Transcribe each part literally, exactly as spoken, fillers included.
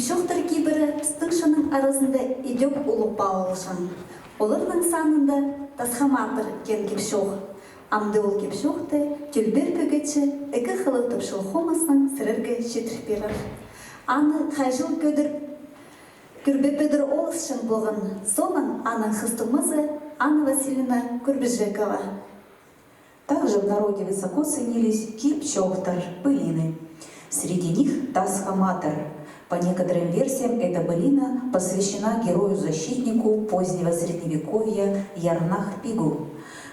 Кип-чоохтар кибірі пістің чонның аразында идӧк улуғ паалалҷаң. Оларның санында Тасха Матыр теен кип-чоох. Амды ол кип-чоохты Тӧлбер Пӧгечі ікі хыллығ топчыл хомыстаң сірерге читір пирер. Аны хайҷы-ла кӧдір кӧрбе Пӧдір Олысчаң полған, соонаң аның хыс туңмазы Анна Васильевна Курбижекова. Также в народе высоко ценились кип-чоохтар, былины. Среди них Тасха Матыр. По некоторым версиям, эта былина посвящена герою-защитнику позднего средневековья Ярнах-Пигу.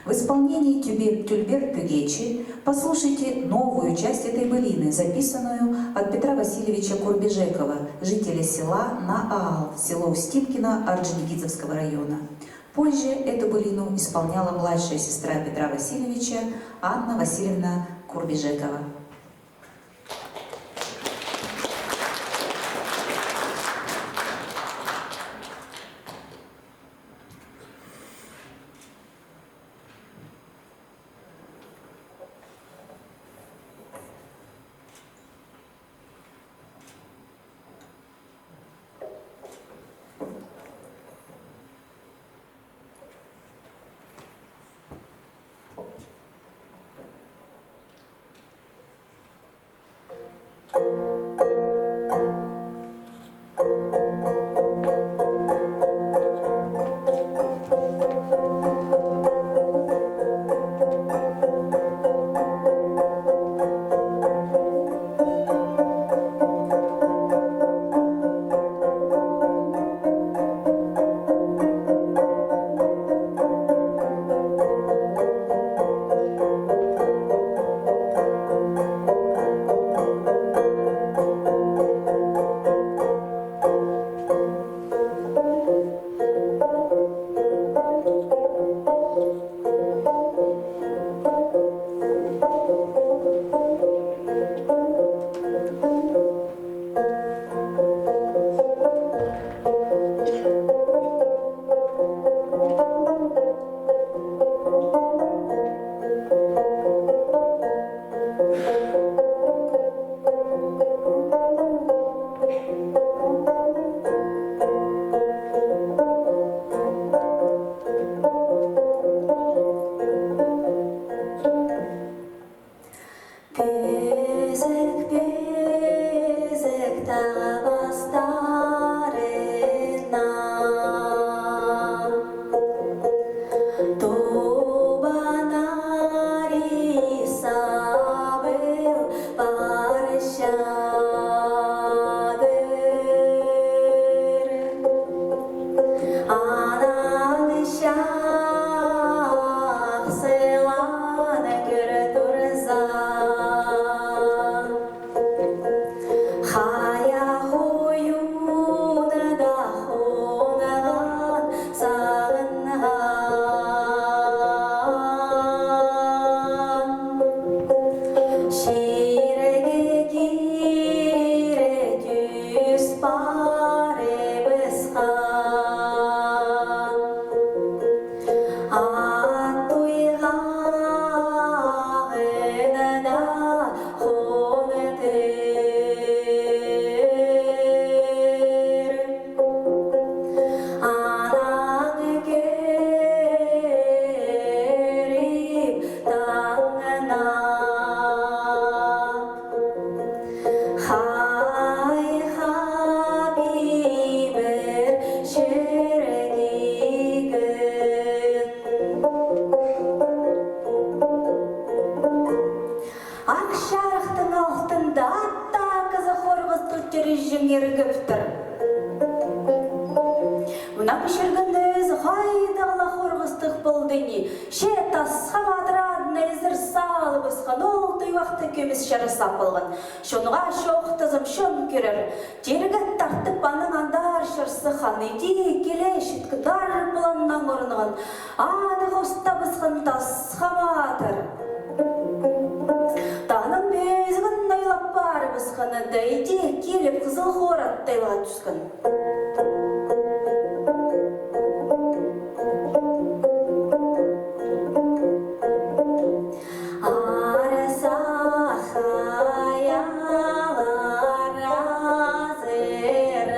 В исполнении Тюбе-, Тюльбер Пюгечи послушайте новую часть этой былины, записанную от Петра Васильевича Курбижекова, жителя села Наал, село Устинкино Орджоникидзевского района. Позже эту былину исполняла младшая сестра Петра Васильевича Анна Васильевна Курбижекова. Пӧзік-пӧзік тағ пастарына Тубан арии сабыл парчадыр. Анаң чахсылаң кӧр турза, хая хойуны даа хонған, сағынған. Чирге кире тӱс парыбысхан. Ат туйғағына даа хонтыр. Анаң кӧріп таңнап, хайхап ибірче киген. Ах чарыхтың алтында аттығ кізі хорғыстығ тӧрҷең иргіптір. Мына пічірген ӧзі хайдағ ла хорғыстығ полды ни. Че Тасха Матыр адына ізер салыбысхан, ол туй уақытта кӧмес чарыс сап полған. Чонға чоохтазам, чон кӧрер. Тирге тартып, анаң андар чарыс сыххан. Иди киле читкен, дар пыланнаң орынған. Аны хостабысхан Тасха Матыр. Таның пӧзігін ойлап парыбысхан, даа иди киліп, хызыл хорат тайла тӱскен. Арса хаялар азыр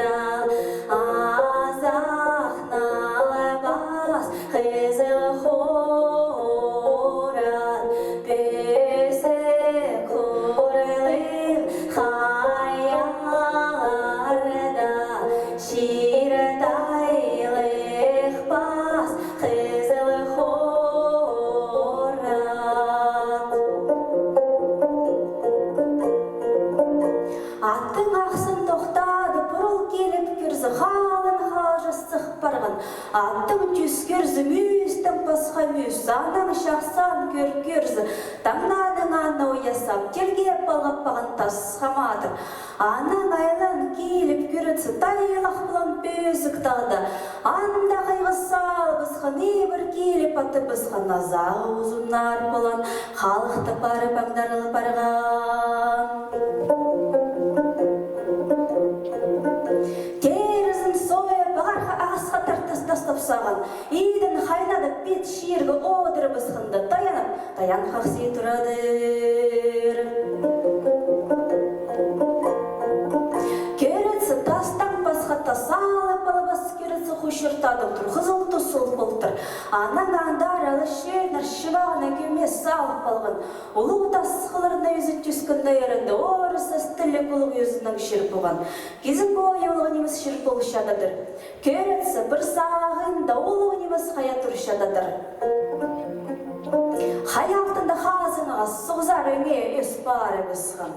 Аттаң тӱс кӧрзе, мӱӱстең пасха мӱӱс, анаң чахсы ан кӧр кӧрзе, таңнаң аны уясап, тергеп алғаппаған Тасха Матыр. Анаң айлан киліп кӧрче, тайлах полған пӧзік тағда. Анда хыйғы салыбысхан, ибір киліп атыбысхан, азағы узуннар полған, халыхты парып аңдарыл парған. Терізін сойып, ағарха ағасха тартас тастап саған. Идін хайнадып, пит чирге одырыбысханда, таянып, таянхах сый турадыр. Кӧрче, тастаң пасха тас алып албас, кӧрче, хучуртадып тур, хызыл тус ол полтыр. Анаң андар алыс чӧннер чыбағына кӧме салып алған. Улуғ тасхылларына ӱзіт тӱскен айарында орыс ас тілліг улуғ ӱзінең чир полған. Кізі пойы улуғ нимес чир полчададыр. Кӧрче, пір сағында улуғ нимес хая турчададыр. Хая алтында хазыңа суғзар ӧңе ӧс парыбысхан.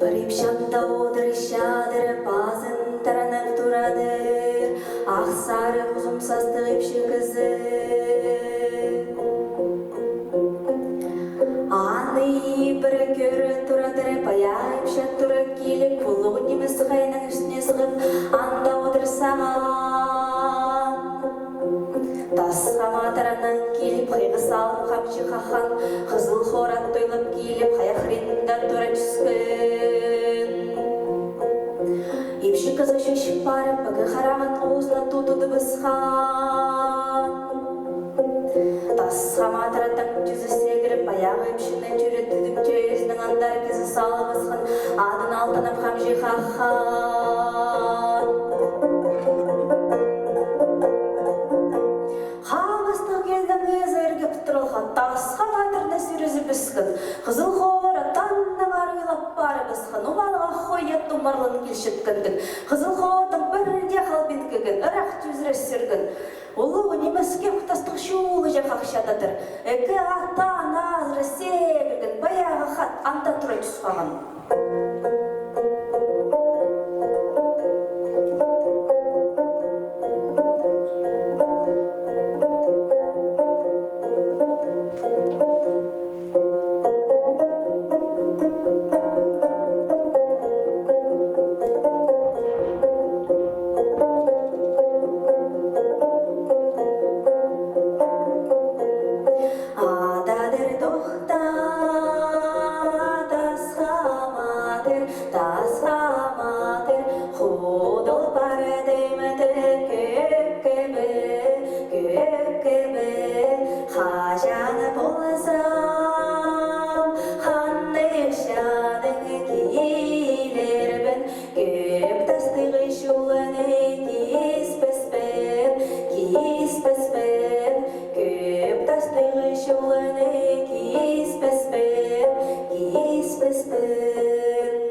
Пір ипчі анда одырчадыр, пазын таранып турадыр, ах сарығ узун састығ ипчі кізі. Аны пір кӧріп турадыр, паяғы ипчі тура киліп, улуғ нимес хайның ӱстӱне сығып, анда одыр саған. Тасха Матыр анаң киліп, хыйғы салып, хамҷы хаххан, хызыл хорат тойлап киліп, хая хыринда тура тӱскен. Ипчі кізі чӧчіп парып, пігі харағын узына тудыбысхан. Тасха Матыр аттаң тӱзе сегіріп, паяғы ипчіні тӧрі тӱдіп, тӧзінең андар кізі салыбысхан, адын алтанып хамҷы хаххан. Хабыстығ килнің ізі іргеп туралға, Тасха Матырны сӱрізібіскен. Хызыл хорат аннаң арығлап парыбысхан, умалға хойат умарлан килчеткендең. Хызыл хораттаң пірдее халбин киген, ырах тӱзіре сӱрген. Улуғ нимес кӧк тастығ чулыҷах ахчададыр. Ікі аттаң азыра сегірген, паяғы хат анда тура тӱс хаған. Ададыр тохта, Тасха Матыр, Тасха Матыр, худал пардым тіп кӧккебе, кӧккебе. Хаҷан ползам, ханнығ чаның килербін, кӧк тастығ чулны киспеспін, киспеспін. Кӧк тастығ чулны киспеспін, киспеспін.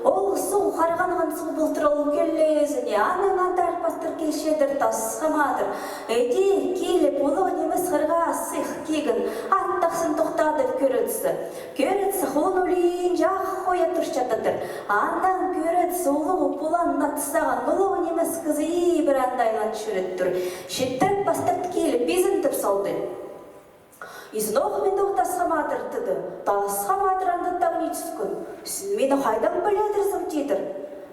Ол суғ харғанған суғ полтыр ол кӧл ізіне, анаң андар пастыр килчедір Тасха Матыр. Іди киліп, улуғ нимес хырға сых киген ат тахсын тохтадып кӧрче. Кӧрче, хулун улинҷа ах хойат турчададыр. Анаң кӧрче, улуғ пулан ат саған, улуғ нимес кізі ибіре анда айлан чӧріп тур. Читтіріп пастырт киліп, изін тіп салды. Изін ох мин тох, Тасха Матыр, тіді. Тасха Матыр анда таңни тӱскен. Син мині хайдаң піледірзің, тидір.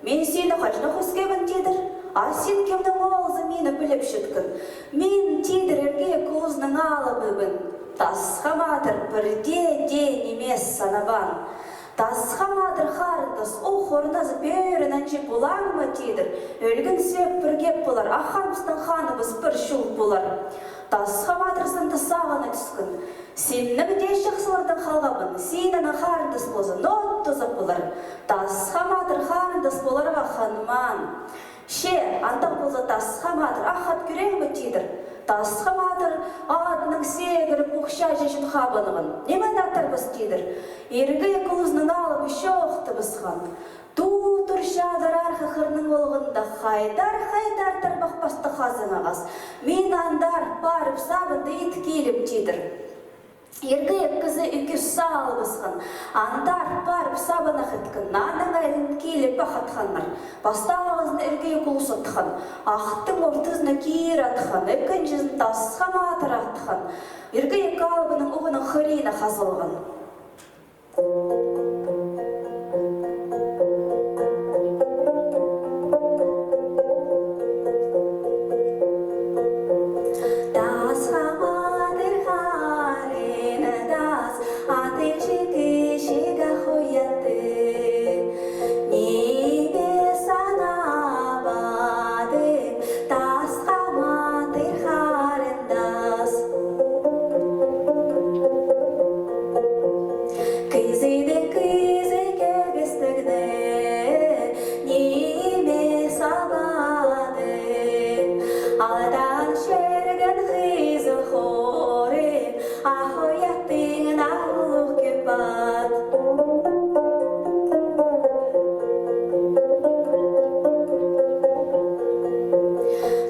Мин сині хаҷанах ӧскебін, тидір. А син кемнің оолзың, мині піліп читкен? Мин, тидір, Иргек улузының алыбыбын. Тасха Матыр пірдее дее нимес санабаан. Тасха Матыр харындас, ох, орназы пӧрін анҷи полаң ма, тидір. Ӧлген сӧӧк піргеп полар, ахханыбыстың ханыбыс пір чул полар. Тасха Матыр сынды сағына тӱскен. Синнең дее чахсылардаң халғабын, синнең харындас полза, ноо туза полар. Тасха Матыр харындас поларға хынмаан. Че, андағ полза, Тасха Матыр, ах ат кӧрең ме, тидір. Тасха Матыр адынаң сегіріп, пухча чечін хабынған. Ниме аттарбыс, тидір. Иргек улузының алыбы чоохтабысхан. Ту турчадыр арғы хырның олғында, хайдар-хайдар тарбах пастығ хазың ағас. Мин андар парып, сабынды ит киліп, тидір. Иргек кізі ӱкӱс салыбысхан, андар парып сабынах иткен, анаң айлан киліп ах атханнар. Пастағызын иргек улус атхан, ахтың ортызына киир атхан, ікінҷізін Тасха Матыр атхан. Иргек алыбының уғының хыринах азылған. Тасха Матыр харындас, атың читі читі ах ой атты. Ниме санап адың, Тасха Матыр харындас? Кізідең кізі кӧбістігні ниме сабады? Алдан чӧрген хызыл хорым ах ой аттың на улуғ кӧп ат.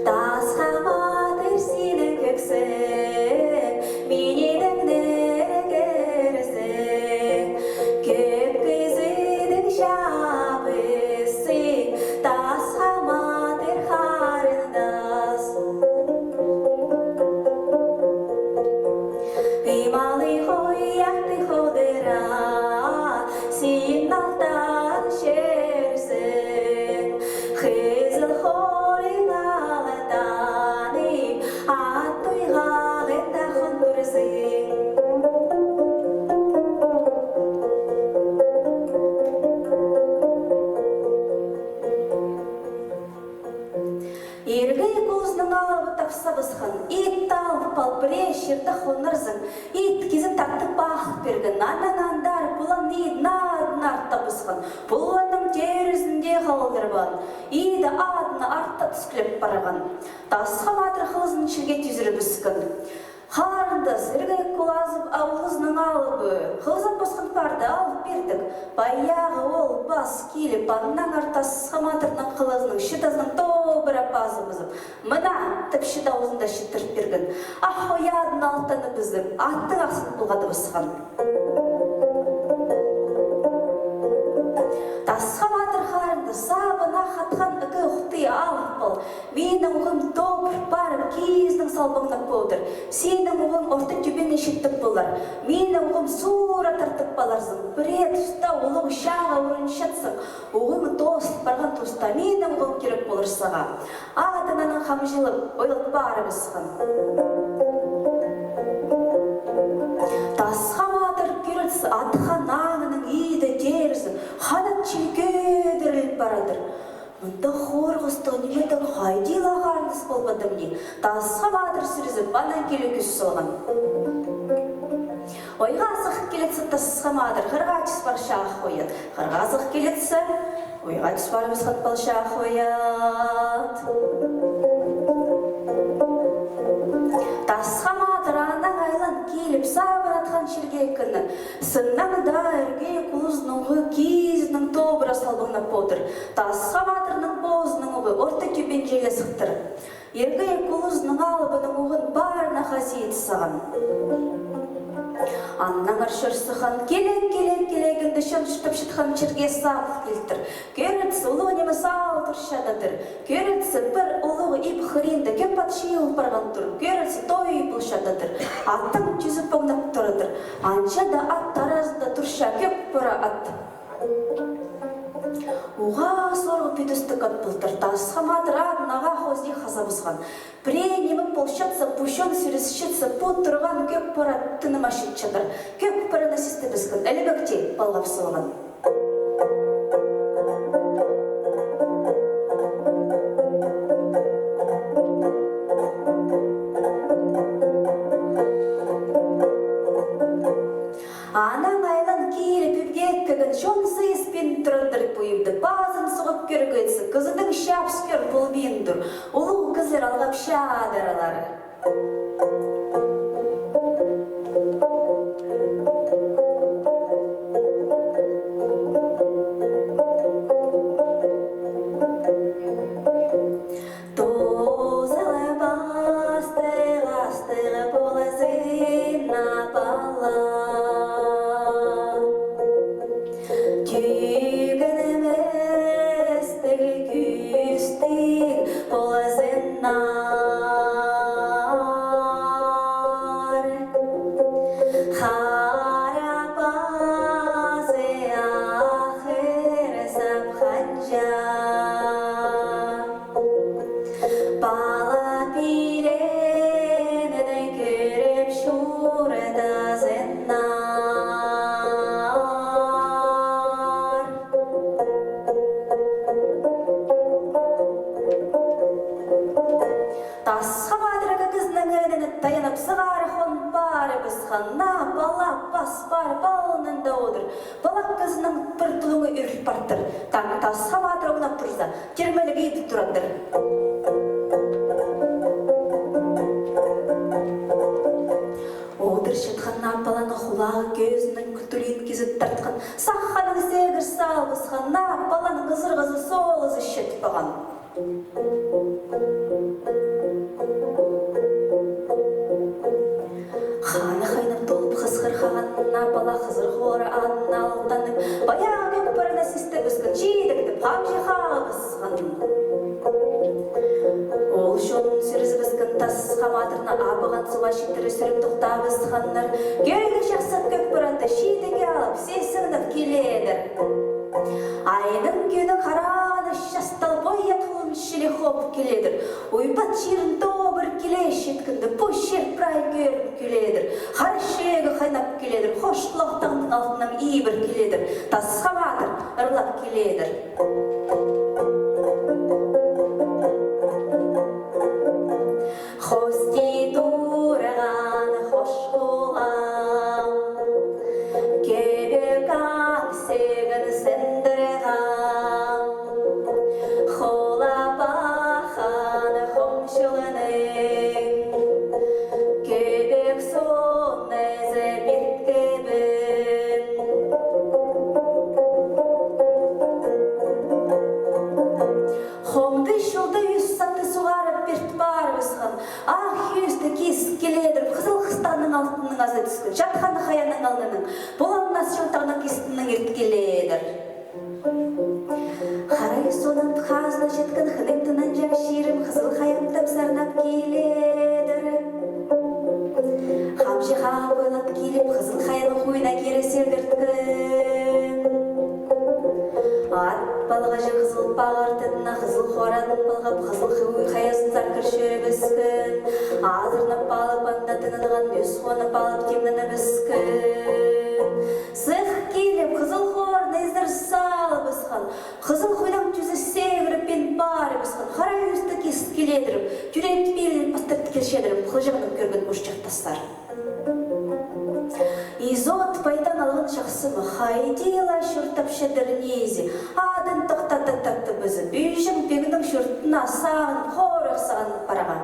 Тасха Матыр синің кӧксің, минің деңнер кірзің, кӧп кізінің чабысың, Тасха Матыр харындас. Ималығ ой атты холдыра, син алтан чӧрзің, хызыл хорың алданып, ат тойғағында хондырзың. Иргек улузының алыбы тапсабысхан, ит алып ал, пірее чирде хонарзың, ит кізі тартып ах пирген, анаң андар пулан идін адын артабысхан, пуланның тӧрізінде халдырбаан, иді адын арта тӱскілеп парған. Тасха Матыр хылызын чирге тӱзірібіскен. Харындас, иргек улузының алыбы, хылызыбысхан парды алып пирдік. Паяғы ол пас киліп, аннаңар Тасха Матырның хылызының чыдазының тобыра пазыбызып, мына, тіп, чыда аузында чыттырып пирген. Ах ой адын алтаныбызып, аттың ахсын пулғадыбысхан. Тасха Матыр харындас, сабынах атхан ікі охты алып ал. Минің уғым тобыр парып, киизінең салбаңнап одыр. Синің уғың орта тӱбеңе читіп полар. Минің уғым суура тартып аларзың. Пірее туста улуғ чааға урунчатсың. Уғың тоозыл парған туста минің уғым кирек полар сағаа. Адын анаң хамҷылап, ойлап парыбысхан. Тасха Матыр кӧрче, атхан аңының иді тӧрізі ханат чіли кӧдіріліп парадыр. Мында хорғыстығ нимедең хайди ла харындас полбадым ни? Тасха Матыр сӱрізіп, анаң киле кӱс салған. Ойға сых килетсе Тасха Матыр, хырға тӱс парча ах ой ат. Хырға сых килетсе, ойға тӱс парыбысхан полча ах ой ат. Тасха Матыр анаң айлан киліп, сабын атхан чирге кірген. Сыннаң даа иргек улузының уғы киизінең тобыра салбаңнап одыр. Тасха Матырның позының уғы орта тӱбенҷе ле сыхтыр. Иргек улузының алыбының уғын парына хазиит саған. Аннаңар чӧрче хан килек-килек-килегінде чон чуртап чатхан чирге сап килтір. Кӧрче, улуғ ниме сал турчададыр. Кӧрче, пір улуғ иб хыринда кӧп ат чыыл парған тур. Кӧрче, той полчададыр. Аттаң тӱзі поңнап турадыр. Анча даа ат аразында турча кӧк пора ат. Уғаа сорғы пӱдістіг ат полтыр. Тасха Матыр адын ағаа хозии хазабысхан. Пірее ниме полчатса, пу чон сӱрісчетсе, пу турған кӧк пора ат тынымас чатчадыр. Кӧк пораны систібіскен, ілбектей палғап салған. Анаң айлан киліп, ибге кірген чон сыйыспин турадыр пу ибде. Пазын суғып кӧргензер, кізінің чабыс кӧр полбин тур. Улуғ кізілер алғапчадырлар. Тоозыл пастығ астығ ползын на пала. таянып, сығара хон парыбысхан. Наа пала пас парып алнында одыр. Палах кізінің пір тулуңы ӱріл партыр. Таң Тасха Матыр оңнап турза, тирмеліг идіп турадыр. Одырчатхан наа паланың хулағы кӧзінің кӱтӱлиин кизіп тартхан, саханың сегір салыбысхан, наа паланың ызырғазы, солызы чит парған. Ханы хайнап толып хысхырхаған, наа пала Хызыл Хоры адына алтанып, паяғы кӧк пыраны систібіскен, чидік тіп, хамҷы хабысхан. Ол чонын сӱрізібіскен Тасха Матырны абаған суға читіре сӱріп тохтабысханнар. Кӧгі чахсы кӧк пыранды чидіге алып, сесіңнеп киледір. Айның кӱннің харағына часталып, ой ат хулун чіли хоп киледір. Уйбат чирін тобыр киле читкенде, пу чир прай кӧрін киледір. Хара чӧгі хайнап киледір, Хош Хулах тағның алтынаң ибір киледір. Тасха Матыр ырлап киледір. Хости турған Хош Хулаң, кӧбек аң сегін сындырған, хулап аххан хомчылының кӧбек суун ызы пирткебін. Хомды чолда ӱс саты суғарып пирт парыбысхан. Ах ӱсті кис киледір, Хызыл Хыстағның алтынаң аза тӱскен, Чатхан Хаяның алнының, Пуланнас чалтағның кистінең ирт киледір. Харай сонып хазна читкен, хынып тынанҷаң чирім, Хызыл Хайым тіп сарнап киледір. Хамҷы хабылап киліп, Хызыл Хаяның хойнына кире сілдірткен. Ат палғаҷы Хызыл Пағ артына Хызыл Хораның палғап, Хызыл Хуй хайазын сарқыр чӧрібіскен. Азырнап алып, анда тынанған, ӱс хонып алып, тимненібіскен. Сых киліп, Хызыл Хорны ізер салыбысхан. Хызыл Хуйдаң тӱзі сегіріп пин парыбысхан. Хара ӱсті кис киледіріп, тӱрен пилін пастырт килчедіріп, хылҷаңның кӧрген ушчах тастар. Изот пайдаң алған чахсы ма, хайди ла чуртапчадыр низи, адын тохтата тартыбызып, Ӱҷең пигнің чуртына сағын, хорых сағын парған.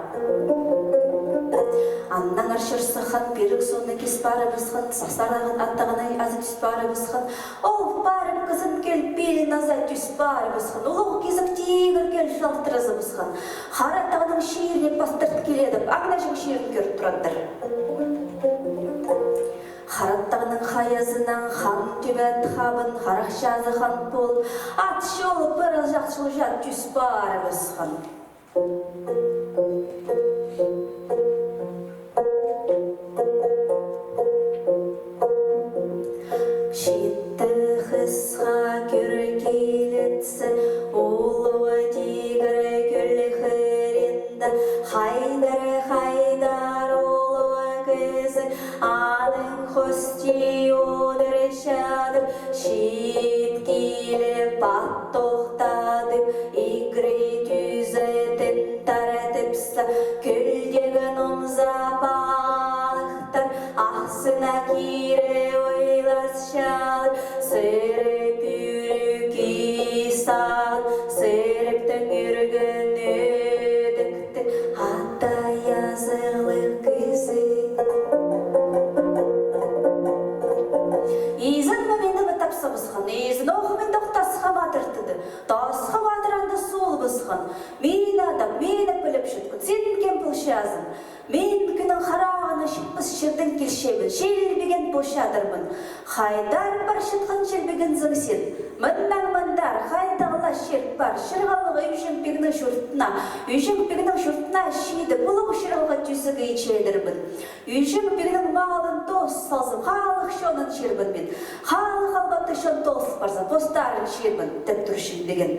Аннаң ар чурсахан пирік суғны кис парыбысхан, сасараған аттағына азы тӱс парыбысхан, ол парып кізін кел пилін аза тӱс парыбысхан, улуғ кизік тигір кел чалтыразыбысхан. Хара тағның чиріне пастырт киледіп, аңнаҷаң чирін кӧр турадыр. Хара тағның хайазынаң хан тӱбет хабын, харах чазы хан пол, ат чол пырылҷах чулҷа тӱс парыбысхан. Читі хысха кӧр килетсе, улуғ тигір кӧл хырин Хайдар, хайдар улуғ кізі, аның хости одырчадыр, чит киліп ат тохтадып, икіре тӱзетін тартыпса, кӧлдегі номза палыхтар ахсына кире ойласчалар, сыры пӱрік ис ағын, сырыптың ӱрген ӧдік Ата язығлығ кізі. Изен ме мині ме тапсабысхан, изен ох мин тохтасхам атыртыды. Тасхам атыранда солбысхан. Мин адам, мин піліп чіткін. Син кем полчазың? Мин кӱннің харағына читпес чирдең килчебін. Чилбіген полчадырбын. Хайдар парчатхан чилбігензің син? Мыннаң мындар хайдағ ла чир пар, чырғалығ Ӱҷең пигнің чуртына. Ӱҷең пигнің чуртына чидік, улуғ чырғалығ тӱзігі итчедірбін. Ӱҷең пигнің малын тоос салзам, халых чонын чирбін мин. Халых албатты чон тоос парза, постарын чирбін, тіп тур чилбіген.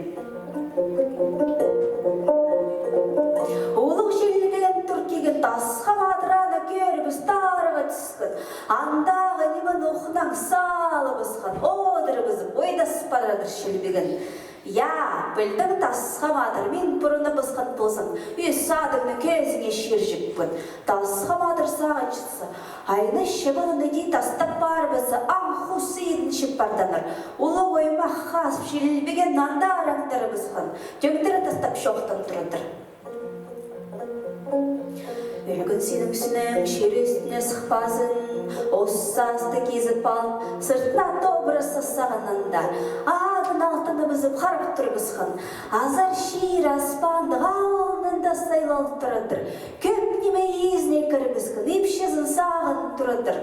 Улуғ чилбіген тур килген, Тасхам атыр аны кӧрібіс, тарыға тӱскен. Андағы нимені ухнаң салыбысхан, одырыбызып, ойдас парадыр чилбіген. Я, пілдің, Тасхам атыр, мин пуруныбысхан ползам, ӱс адыңны кӧзіңе чирҷікпін. Тасхам Айна чабаланы даа тастап парыбысса, аң-хус идінче партанар. Улуғ оймах хазып чилбеген, анда араңдырыбысхан. Тӧңдіре тастап чоохтан турадыр. Ӱлгӱн синің сӱнең чир ӱстӱне сыхпазын, ус састы кизіп алып, сыртына тобыра сасаған анда. Адын алтаныбызып харап турыбысхан. Азар чир аспандығ алнында сайлал турадыр. Кӧп ниме изіне кірібіскен, ипчізін сағын турадыр.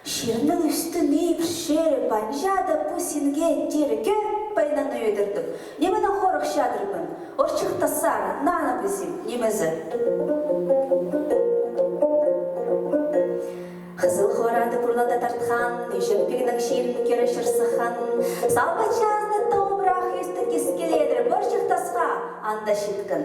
Чирнің ӱстӱн ибірче панҷа да пу синге тире кӧп айнаны ӧдірдім. Нимедең хорыхчадырбын? Орчыхтасар, наны пізім, нимезі. Хызыл хорады пурлада тартхан, ӱҷем пигнің чирін кӧре чыр сыххан. Салбаҷазыны тобырах ӱстӱн кискеледіріп, орчыхтасха анда читкен.